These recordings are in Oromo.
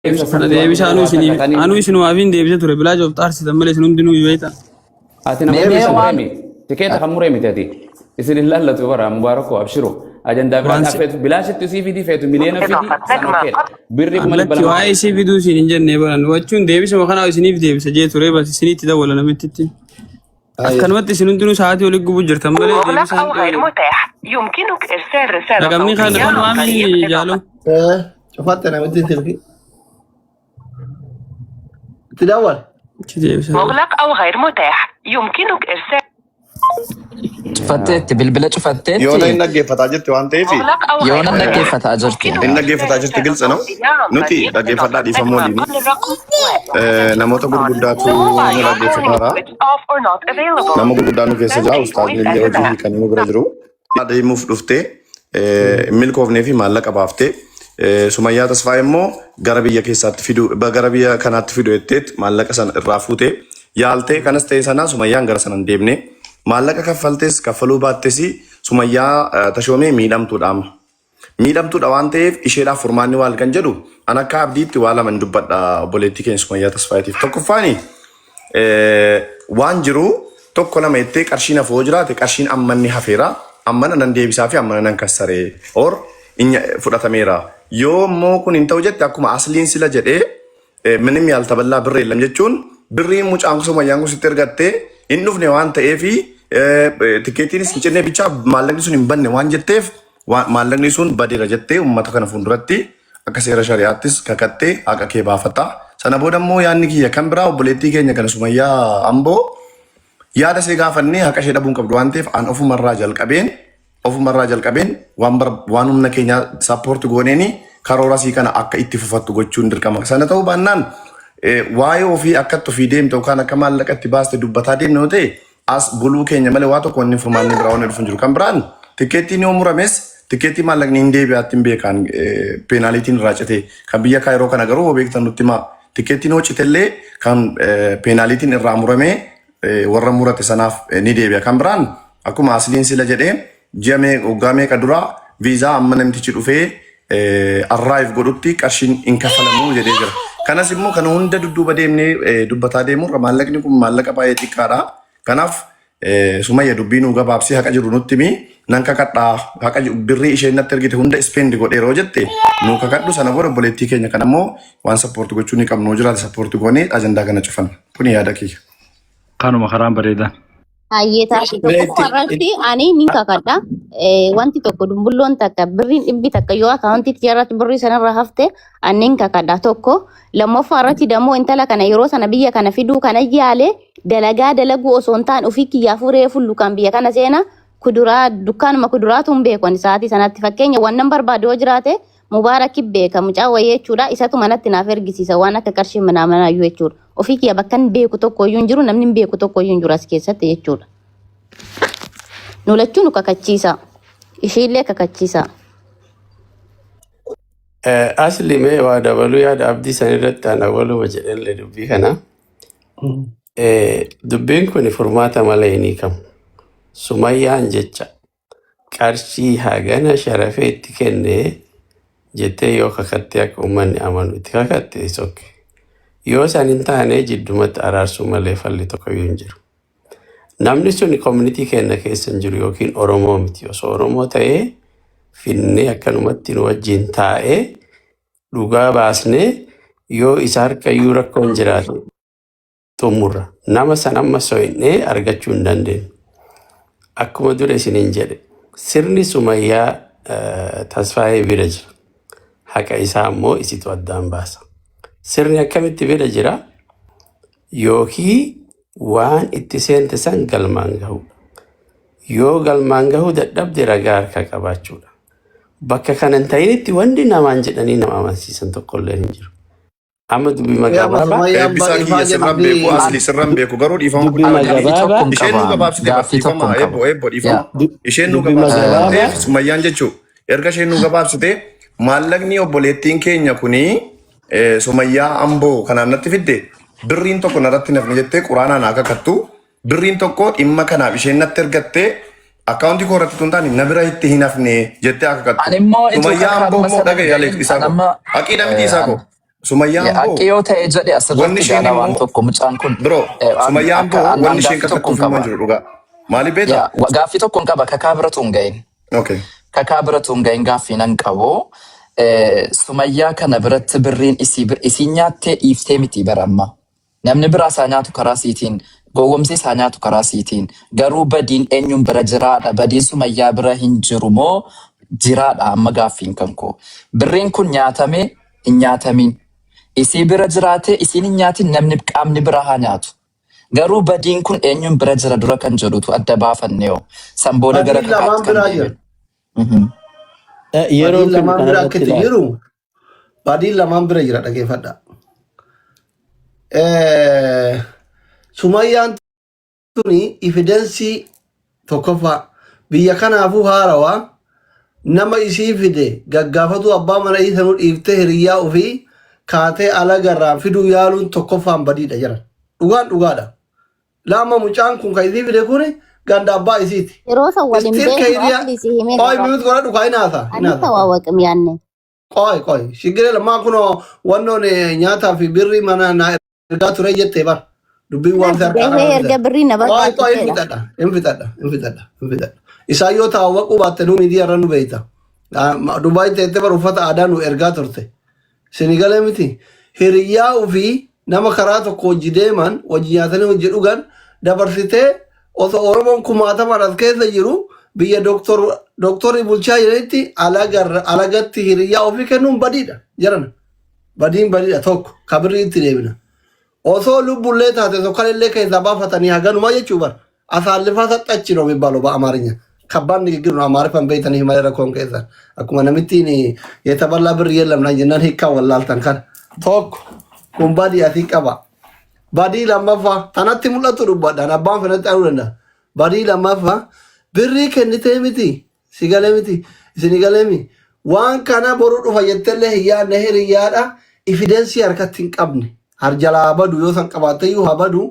Ibsa Kana san dura deebisa anuu waa isiniif takka taniin anuu isinumaaf hin deebisa ture bilaa joof xaarsitan malee isin hundinuu beekta. Ati nama Mee mee keessa waan muree tikeeta kan muree miti ati. Isin hin laallatu bara Mubaarako abshiru. Ajandaa Waan biraa si feetu bilaashitti isii fidii feetu miliyoona fidii san okeedha. Birrii kuma dhibba Allatti lama waa'ee isii fiduu isin hin jenne baran wachuun deebisuma kanaa isiniif deebisa jee ture bas isinitti dawwala namittitti. Akkanumatti isin hundinuu sa'aatii olii gubuu jirtan malee مغلق deebisaan أو غير dhiyoodha. متاح. يمكنك إرسال رسالة Raqamni kan صوتية kan عن waamni طريق jaaloo. إضافة Cufatte namitti silki. Itti dawwal. Itti deebisa. مغلق أو غير متاح. يمكنك إرسال Cufatteetti bilbila Yoona cufatteetti hin dhaggeeffataa jirti waan ta'eef مغلق أو غير yoona متاح. dhaggeeffataa jirti. يمكنك hin إرسال dhaggeeffataa jirti رسالة giltsi no صوتية عن nuti طريق dhaggeeffadhaa إضافة dhiifama نجمة waliin قبل الرقم وبعد namoota الاتصال. gurguddaatu The nu mobile you're calling is dhaggeeffataara. switched off or not available. Nama gurguddaa nu keessa Send jira a ustaazni voice illee hojii SMS. hiikanii nu bira jiru. Deemuuf dhuftee milkoofnee fi maallaqa baaftee Sumayyaa Tasfaa immoo gara biyya keessaatti fidu gara biyya kanaatti fidu jetteet maallaqa sana irraa fuutee yaaltee kanas ta'e sana Sumayyaan gara sana hin deemne maallaqa kaffaltes kaffaluu baattes Sumayyaa Tashoomee miidhamtuudha amma. Miidhamtuudha waan ta'eef isheedhaaf furmaanni waal kan jedhu an akka abdiitti waa lama hin dubbadha obboleettii keenya Sumayyaa Tasfaayeetiif. Tokkoffaani waan jiru tokko lama jettee qarshiin hafoo jiraate qarshiin ammanni hafeera ammana nan deebisaa fi ammana nan kassaree or fudhatameera. Yoo immoo kun hin ta'u jette akkuma asliin sila jedhee ምንም ያልተበላ ብር የለም jechuun birriin mucaan kun Sumayyaan kun sitti ergattee hin dhufne waan ta'eefi tikeettiinis hin cinne bichaa maallaqni sun hin banne waan jetteef maallaqni sun badeera jettee uummata kana fuulduratti akka seera shari'aattis kakattee haqa kee baafatta. Sana booda immoo yaadni kiyya kan biraa obboleettii keenya kana Sumayyaa Amboo yaada ishee gaafannee haqa ishee dhabuu hin qabdu waan ta'eef an ofumarraa jalqabeen waan waan humna keenya support gooneeni karoora sii kana akka itti fufattu gochuun dirqama. Sana ta'uu baannaan waa'ee ofii akka itti ofii deemte yookaan akka maallaqa itti baaste dubbataa deemne yoo ta'e as buluu keenya malee waa tokko wanni furmaanni biraa wanni dhufu hin jiru. Kan biraan tikeettiin yoo murames tikeettii maallaqni hin deebi'aatti hin beekan peenaalitiin irraa cite kan biyya kaayiroo kana garuu hoo beektan nutti himaa. Tikeettiin yoo citellee kan peenaalitiin irraa muramee warra murate sanaaf ni deebi'a. Kan biraan akkuma asliin sila jedhee ji'a waggaa meeqa dura viizaa amma namtichi dhufee arrive godhutti qarshiin hin kaffalamuu jedhee jira. Kanas immoo kana hunda dudduuba deemnee dubbataa deemurra maallaqni kun maallaqa baay'ee xiqqaadha. Kanaaf Sumayya dubbii nuu gabaabsee haqa jiru nutti himi nan kakadhaa haqa birrii isheen natti ergite hunda spend godheeroo jette nuu kakadhu sana booda obboleettii keenya kana immoo waan support gochuu ni qabnu jiraate support goonee ajandaa kana cufanna. Kuni yaada kiyya. Kanuma karaan bareedaa. Hayyee taate tokkoffaa irratti ani ni kakadha. Wanti tokko dumbulloon takka birriin dhibbi takka yoo akaawuntii irratti birrii sanarra hafte ani ni kakadha tokko. Lammaffaa irratti dammoo intala kana yeroo sana biyya kana fiduu kana yaale dalagaa dalaguu osoo hin taane ofii kiyyaafuu reefu lukaan biyya kana seena kuduraa dukkaanuma kuduraatu hin beeku ani sa'aatii sanatti fakkeenya wannan barbaadu yoo jiraate Mubaarakki beeka mucaa wayii jechuudha isatu manatti naaf ergisiisa waan akka qarshii manaamanaayyuu jechuudha. Ofii kiyya bakka hin beeku tokko iyyuu hin jiru namni hin beeku tokko iyyuu hin jiru as keessatti jechuudha. Nu lachuu nu kakachiisa. Ishiillee kakachiisa. Asli mee waa dabaluu yaada abdii san irratti ana waluma jedhellee dubbii kana. Dubbiin kun furmaata malee hin hiikamu. Sumayyaan jecha qarshii hagana sharafee itti kennee jettee yoo kakattee akka uummanni amanu itti kakatte is okay. Yoo san hin taane jiddumatti araarsuu malee falli tokko iyyuu hin jiru. Namni sun community keenya keessa hin jiru yookiin Oromoo miti. Osoo Oromoo ta'ee finnee akkanumatti nu wajjin taa'ee dhugaa baasnee yoo isa harka iyyuu rakkoon jiraate xumurra. Nama san amma so'innee argachuu hin dandeenyu. Akkuma dura isiniin jedhe sirni Sumayyaa Tasfaayee bira jira. Haqa isaa immoo isitu addaan baasa. Sirni akkamitti bira jira? Yookiin waan itti seente san galmaan gahuudha. Yoo galmaan gahuu dadhabde ragaa harkaa qabaachuudha. Bakka kana hin ta'initti wanti namaan jedhanii nama amansiisan tokkollee hin jiru. Amma dubbima Yaa gabaabaa Sumayyaan Eebbisaa ifaa kiyya sirran jedhu beeku asli sirran beeku garuu dhiifama dubbima guddaa Gaaffii gabaabaa tokkon isheen nu qaba. gabaabsite bar Gaaffii dhiifama tokkon qaba. eebbo eebbo dhiifama Yaa. isheen nu dubbima gabaabsite waan gabaabaa ta'eef Sumayyaan jechuu erga isheen nu gabaabsite maallaqni obboleettiin keenya kuni Sumayyaa Amboo kanaan natti fidde birriin tokko narratti nafne jettee quraanaan haa kakattu birriin tokko dhimma kanaaf isheen natti ergatte akkaawuntii koo irratti tun taane na bira itti hin hafne jettee haa kakattu. Ani immoo ituu Sumayyaa Amboo kakkaatuma immoo sana dhagaye hin Alex ta'in isaa an koo amma aqiidha miti isaa koo. Sumayyaan Yaa, boo Haqqi yoo ta'e jedhe wanni asirratti isheen gaala waan immoo tokko mucaan kun bro sumayyaan akka boo an wanni isheen gaaffii tokkoon kakattuuf immoo qaba. hin jiru dhugaa. Maaliif beektaa? Yaa, gaaffii tokkoon qaba kakaa biratu hin gahin. Okay. Kakaa biratu hin gahin gaaffii nan qabu. Sumayyaa kana biratti birriin isii isii nyaattee dhiiftee miti bara amma. Namni biraa isaa nyaatu karaa siitiin, gowwomsee isaa nyaatu karaa siitiin. Garuu badiin eenyuun bira jiraadha? Badiin sumayyaa bira hin jiru moo jiraadha amma gaaffiin kan koo. Birriin kun nyaatame hin nyaatamin. Isii bira jiraatee isiin hin nyaatin namni qaamni biraa haa nyaatu. Garuu badiin kun eenyuun bira jira dura kan jedhutu adda baafanne yoo. San booda gara Badiin lamaan kakaatti kan biraa jira. deebinu. Mhm. Yeroo Badiin kun lamaan bira kanarratti akka itti ilaali. jiru badiin lamaan bira jira dhageeffadha. Sumayyaan tuni evidensii tokkoffaa biyya kanaafuu haarawaa nama isii fide gaggaafatu abbaa mana isii sanuu dhiiftee hiriyyaa ofii kaatee alagarraan fiduu yaaluun tokkoffaan badiidha jedhan. Dhugaan dhugaadha. Laama mucaan kun kan isii fide kun ganda abbaa isiiti. Yeroo san waliin Istiin beeknu kayriyaa asli si himee qoy gabaa. mute godhadhu kaa hinaasa Ani hinaasa. tawaawaqim yaanne. Qoy qoy shigiree lamaa kunoo wannoon nyaataa fi birrii mana naa ergaa ture jettee bar dubbiin waan si harkaa Gahee erga dhabamte. birrii na Qoy qoy hin barbaachiseedha. fixadha hin fixadha hin fixadha hin fixadha. Isaan yoo taawwaquu baatte nuu miidiyaa irra nu beeyta. Dubaay teettee bar uffata aadaa nu ergaa turte. Sinigalee miti. Hiriyyaa ofii nama karaa tokko hojii deeman, hojii nyaatanii hojii dhugan dabarsitee osoo Oromoon kumaatamaan as keessa jiru biyya doktor doktorri bulchaa jiranitti alagatti hiriyyaa ofii kennuun badiidha jedhan. Badiin badiidha tokko kabirrii itti deebina. Osoo lubbullee taate sokkalillee keessaa baafatanii haganumaa jechuu bar. አሳልፋ ሰጠች ነው የሚባለው በአማርኛ። ከባድ ንግግር ነው። አማርፈን ቤተን malee rakkoon keessan akkuma namittiin የተበላ ብር የለም na jennaan hiikkaa wallaaltan kana tokko kun badii asii qaba. Badii lammaffaa tanatti mul'atu dubbadhaan abbaan fedhatti arguu danda'a. Badii lammaffaa birrii kennitee miti si galee miti isin galee miti waan kana boru dhufa jettellee hin yaadne hiriyyaadha evidensii harkatti hin qabne harjalaa badu yoo san qabaatte iyyuu haa badu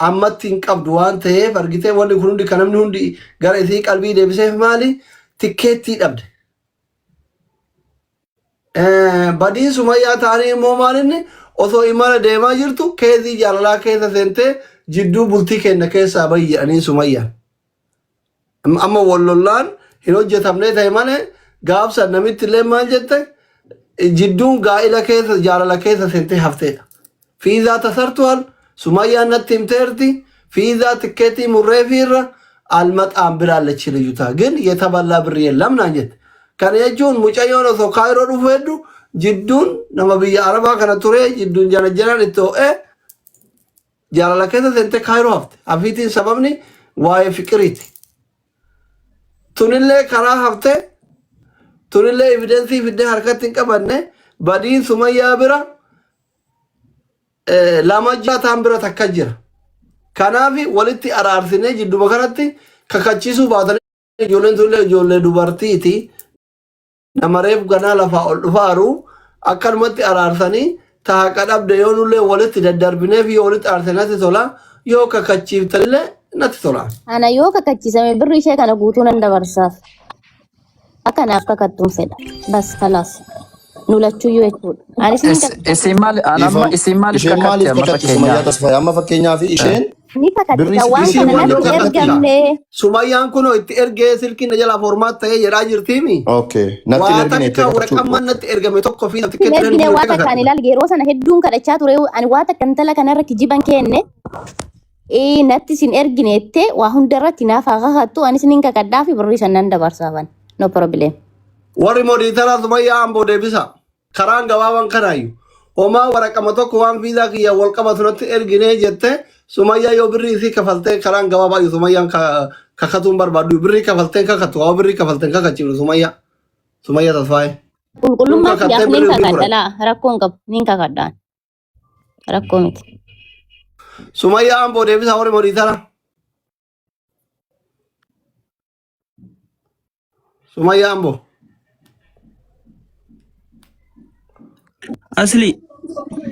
ammatti hin qabdu waan ta'eef argitee wanni kun hundi kan namni hundi gara isii qalbii deebiseef maali tikkeettii dhabde. Badiin sumayyaa ta'anii immoo maalinni osoo imala deemaa jirtu keezii jaalalaa keessa seentee jidduu bultii kenna keessaa bahi jedhanii sumayyaan. Amma wal lollaan hin hojjetamne ta'e malee gaafsan namitti illee maal jette jidduun gaa'ila keessa jaalala keessa seentee hafteedha. ፊዛ ተሰርቷል. ሱማያ natti himteerti ፊዛ tikkeetii murreefiirra አልመጣም ብላለች ልጅቷ። ግን የተበላ ብር የለም naan jette. Kana jechuun mucayyoon osoo kaayiroo dhufu heddu jidduun nama biyya arabaa kana ture jidduun jala jalaan itti ho'ee jaalala keessa seentee kaayiroo hafte. Hafiitiin sababni waa'ee fiqiriiti. Tunillee karaa hafte tunillee evidensii fiddee harkatti hin qabanne badiin sumayyaa bira lama jaataan bira takka jira. Kanaaf walitti araarsinee jidduma kanatti kakachiisuu baatanii ijoolleen tunillee ijoollee dubartiiti. Nama reef ganaa lafaa ol dhufaaru akkanumatti araarsanii ta haqa dhabde yoo nullee walitti daddarbinee fi yoo walitti araarsine natti tola yoo kakachiiftanillee natti tola. Ana yoo kakachiisame birri ishee kana guutuu nan dabarsaaf. Akka naaf kakattuun fedha. Bas kalaas. Nu lachuyyuu jechuudha. Anis ni Isin maal anamma Dhiifama. isin maaliif Isheen kakatte maaliif amma kakatti Sumayyaa fakkeenyaaf? Tasfaayee? Amma fakkeenyaaf isheen ni birrii kakattita waan Isiin kana waan natti kakatti ergamne. Sumayyaan kunoo itti ergee silkiin na jalaa formaat ta'ee jedhaa jirtiimi. Okay. Natti hin Waa ergine itti takka kakachuu. waraqaan natti ergame tokko fi Hin tikkeetti ergine nan waa takkaan kakadhe. ilaali yeroo sana hedduun kadhachaa ture ani waa takka intala kanarra kijiban kenne natti sin ergine jettee waa hundarratti naaf haa kakattu anis nin kakadhaa fi birrii san nan dabarsaafan no problem. Warri moderator Sumayyaa amboo deebisa. Karaan gabaabaan kanaayyuu. Homaa waraqama tokko waan fiizaa kiyya wal qabatu natti ergine jette Sumayyaa yoo birrii isii kafaltee karaan gabaabaa Sumayyaan kakatuun barbaaddu birrii kafalteen kakattu waa birrii kafalteen kakachiifnu Sumayyaa. Sumayyaa Tasfaayee. Yoo Qulqullummaa kakattee kiyyaaf nin birrii ofii kakadha fudhate. laa rakkoo hin qabu nin kakadhaan rakkoo miti. Sumayyaa amboo deebisa warri moderator. Sumayyaa amboo. Asli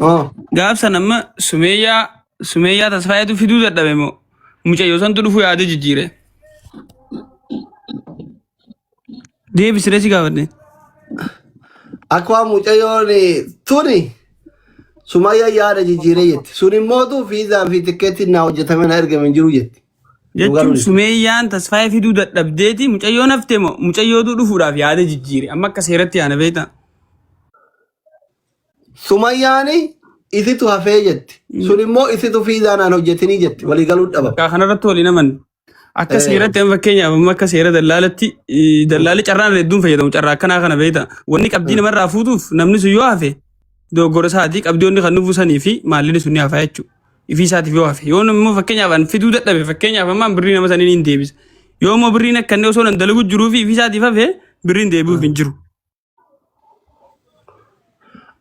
Oh. gaafsan amma Sumeeyyaa Tasfaayeetu fiduu dadhabe moo mucayyoo santu dhufuu yaada jijjiire. Deebisiree si gaafadhe. Akka waan mucayyoon tuni Sumayyaan yaada jijjiiree jetti. Sun immootu fiizaa fi tikkeettiin naa hojjetame na ergame hin jiru jetti. Nu Jechuun garuu Sumeeyyaan Tasfaayee fiduu dadhabdeeti mucayyoon haftee moo mucayyootu dhufuudhaaf yaada jijjiire amma akka seeratti yaana beektaa. Sumayyaani isitu hafee jetti. Sun immoo isitu fiizaa naan hojjetinii jetti. Walii galuu dhaban. Bakka kanarratti waliin amanne. Akka seeratti amma fakkeenyaaf amma akka seera dallaalatti dallaalli carraan hedduun fayyadamu carraa akkanaa kana beektaa. Wanni qabdii namarraa fuutuuf namni sun yoo hafe dogoggora isaatii qabdiyoonni kan nufu sanii fi maallini sun ni hafa jechuudha. Ifii isaatiif yoo hafe yoo immoo fakkeenyaaf an fiduu dadhabe fakkeenyaaf amma birrii nama sanii hin deebisa. Yoo immoo birriin akka inni osoo nan dalagu jiruu fi ifii isaatiif hafe birriin deebi'uuf hin jiru.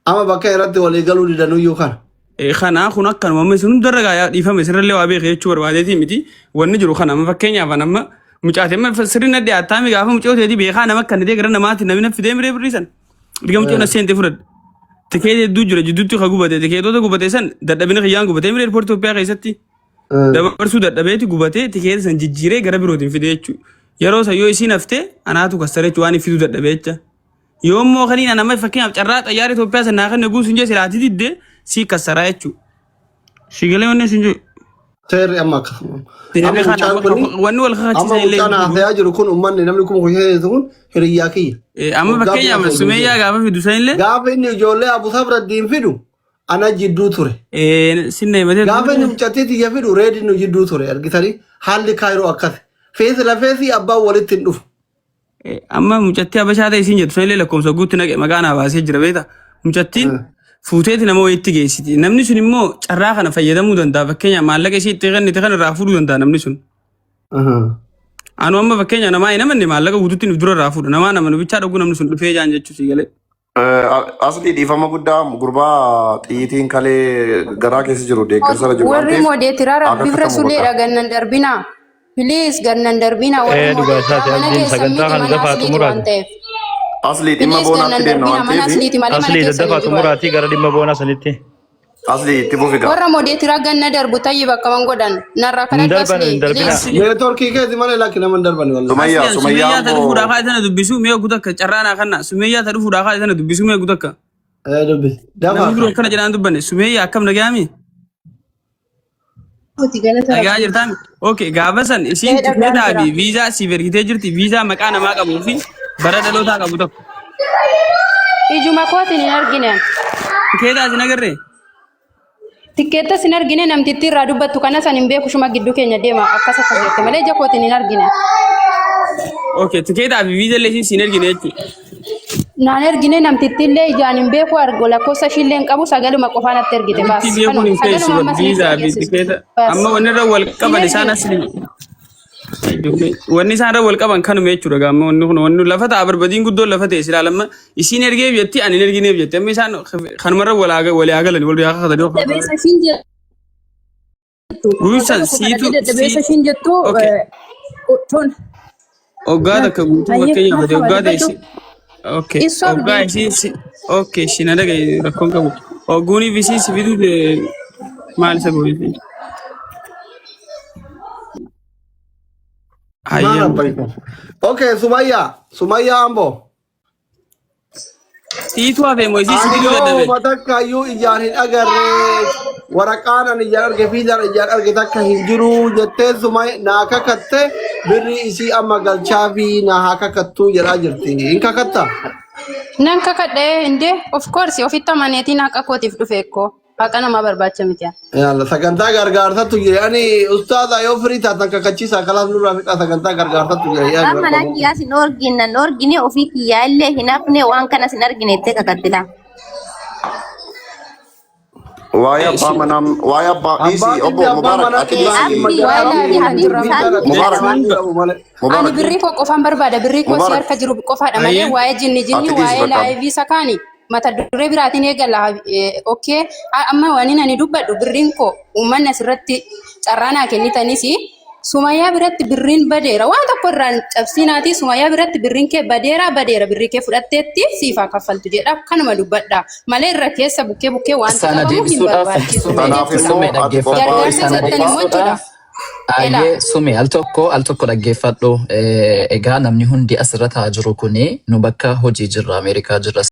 Amma bakka irratti walii galuu didanuyyuu kana. Kanaa kun akkanuma amma isin hundarra gaa dhiifame sirrallee waa beeke jechuu barbaadeetii miti wanni jiru kana amma fakkeenyaaf an amma mucaate amma sirri na dhiyaattaami gaafa mucoo teetii beekaa nama akka nitee gara namaatti namni na fidee miree birrii san erga mucoo na seente fudhadhe. Tikeet hedduu jira jidduutti ka gubate tikeetota gubate san dadhabina kiyyaan gubatee miree eerpoortii Itoophiyaa keessatti dabarsuu dadhabeeti gubatee tikeeta san jijjiiree gara birootiin fidee jechuudha. Yeroo san yoo isiin haftee anaatu kassare jechuudha waan hin fiduu dadhabee jecha. Yoo immoo kaniin ana amma fakkeenyaaf carraa xayyaara Itoophiyaa san naa kenne guutuun jee silaatii diddee sii kassaraa jechuudha. Si galee wanni isin jiru. Seerri amma akkasuma. Seerri Amma kana mucaan kuni wanni wal amma kakachiisan illee mucaan hin jiru. haasayaa jiru kun uummanni namni kuma kushee kun hiriyyaa kiyya. Amma Waggaa fakkeenyaaf 14 Sumeeyyaa gaafa fidu san illee Gaafa inni ijoollee Abu Safraddiin fidu ana jidduu ture. Sinna himatee Gaafa inni mucattii tiyya fidu reedi nu jidduu ture argitanii haalli kaayiroo akkas. Feesi lafeesii abbaan walitti hin dhufu. Amma mucattii Habashaa ta'e isiin jettu sanillee lakkoofsa guutti naqe maqaa naa baasee jira beektaa. Mucattiin fuuteeti nama wayiitti geessiti. Namni sun immoo carraa kana fayyadamuu danda'a. Fakkeenyaaf maallaqa ishii itti kennite kana irraa fuudhuu danda'a namni sun. Anu amma fakkeenya namaa hin amanne maallaqa guututti nuuf dura irraa fuudha. Namaa nama nu bichaa dhuguu namni sun dhufee jaan jechuu si galee. Asli dhiifama guddaa gurbaa xiyyitiin kalee garaa keessa jiru deeggarsa irra jiru waan Warri ta'eef moodeetiraa akka rabbiif katamu rasuuleedha godha. gannan darbinaa. Please gannan darbinaa warri Ee dhugaa moodeetiraa isaati mana abdiin keessan sagantaa miti kana mana dafaa asliiti waan xumuraati. ta'eef. Asli dhimma Please boonaatti gannan deemna darbinaa waan mana ta'eef asliiti malee mana Aslii keessan daddafaa hin jiru. xumuraatii gara dhimma boonaa sanitti. Asli itti fufi gaa. Warra moodeetiraa ganna darbu tayyi bakka man godhan narraa Hin kadhadhu darban aslii hin darbinaa. please. Neetworkii keeti malee lakki nama hin darbani wallahi. Sumayyaa Asli Sumayyaa Sumeeyyaa ta dhufuudhaa amboo kaa'e tana dubbisuu mee guutuu akka carraa naa kanna Sumeeyyaa ta dhufuudhaa kaa'e tana dubbisuu mee guutuu akka Ee dubbi. Dafaa namni biroo akkana jedhaan dubbanne Sumeeyyaa akkam nagayaami Nuti galata nagaa rabbii. jirtaami okay gaafa san isiin Ee dhagaan tikeetaa jira. fi viizaa siif ergitee jirti viizaa maqaa namaa qabuu fi bara dhalootaa qabu tokko Ijuma kootiin hin argine. tikeetaa isin agarree Tikkeettas hin argine namtittii irraa dubbattu kana san hin beeku shuma gidduu keenya deema akkas akkas jette malee ija kootiin hin argine. Okay tikeetaa fi viizaa illee isiin siin ergine jechuudha. Naan ergine namtittii illee ijaan hin beeku argo lakkoofsa ishii illee hin qabu sagaluma qofaa natti ergite baas. Namitti beekuun Kanuma hin feesu sagaluma amma isinitti viizaa fi dhageessisu. tikeeta Baas. amma wanni irra wal Hin qaban isaan ergine. asli wanni isaan irra wal qaban kanuma jechuudha gaamma wanni kun wanni lafa ta'a barbadiin guddoon lafa ta'e silaa lamma isiin ergeef jetti ani hin ergineef jetti amma isaan kanumarra wal haa galani wal haa kakatanii of Daddabeessa ishiin jettu. Guusan Waggaa tokko siitu kadhadhee daddabeessa sii ishiin jettu okay tun. Hoggaa takka guutuu Ayyee fakkeenyaaf ati marhaba hoggaa dubbadhu. teessi. Okay. Ibsu Hoggaa abdii. isiin si okay si na dhagaye rakkoon qabu. Hogguuniif isiin si fiduu maal isa gooti? Maal Hayyam. abbayta? Okay Sumayyaa Sumayyaa Amboo. Siitu hafe moo isii si Ani fiduu yoo dadhabe? takka iyyuu ijaan hin agarre waraqaan ani ijaan arge fiizaan ijaan arge takka hin jiru jettee sumay naa kakatte birrii isii amma galchaa fi naa haa kakattuu jedhaa jirti. Hin kakattaa? Nan kakadhee indee of course ofitti amaneetiin haqa kootiif dhufe ekkoo. Haqa namaa barbaacha miti. Yalla sagantaa gargaarsatu jira. Ani ustaaza yoo firii taatan kakachiisaa kalaas nurraa fixaa sagantaa gargaarsatu jira. Yaa Abbaan manaa rakkoo. kiyyaas hin orgine nan orgine ofii kiyyaa illee hin hafne waan kanas hin argine jettee kakattila. Waa'ee abbaa manaa waa'ee abbaa dhiisii Abbaan obbo dhimmi abbaa Mubaarak manaa ati kiyyaa dhiisii dhimma Abdii jaraa Waa'ee abdii laabii habiib jirra. isaan Mubaarak waan qabu malee. Ani Mubaarak birrii koo qofaan barbaada. Birrii koo si Mubaarak harka jiru qofaadha malee Ayyee. waa'ee jinni jinni ati dhiisi waa'ee bakka laayivii isa kaani mata duree biraatiin eegala. Okay amma waan ani dubbadhu birriin koo uummanni asirratti carraa naa kennitanis Sumayyaa biratti birriin badeera waan tokko irraan cabsiinaati Sumayyaa biratti birriin kee badeera badeera birrii kee fudhatteetti siif haa kaffaltu jedha kanuma dubbadha malee irra keessa bukkee bukkee wanti Sana qabamu hin deebisuudhaaf barbaachisu sume Kanaaf jechuudha. immoo sume ati dhaggeeffadhu. qophaa'ii Gargaarsa Sana jettan immoo jechuudha. deebisuudhaaf Ela. ayyee sume al tokko dhaggeeffadhu. Egaa namni hundi asirra taa'aa jiru kuni nu bakka hojii jirra Ameerikaa jirra.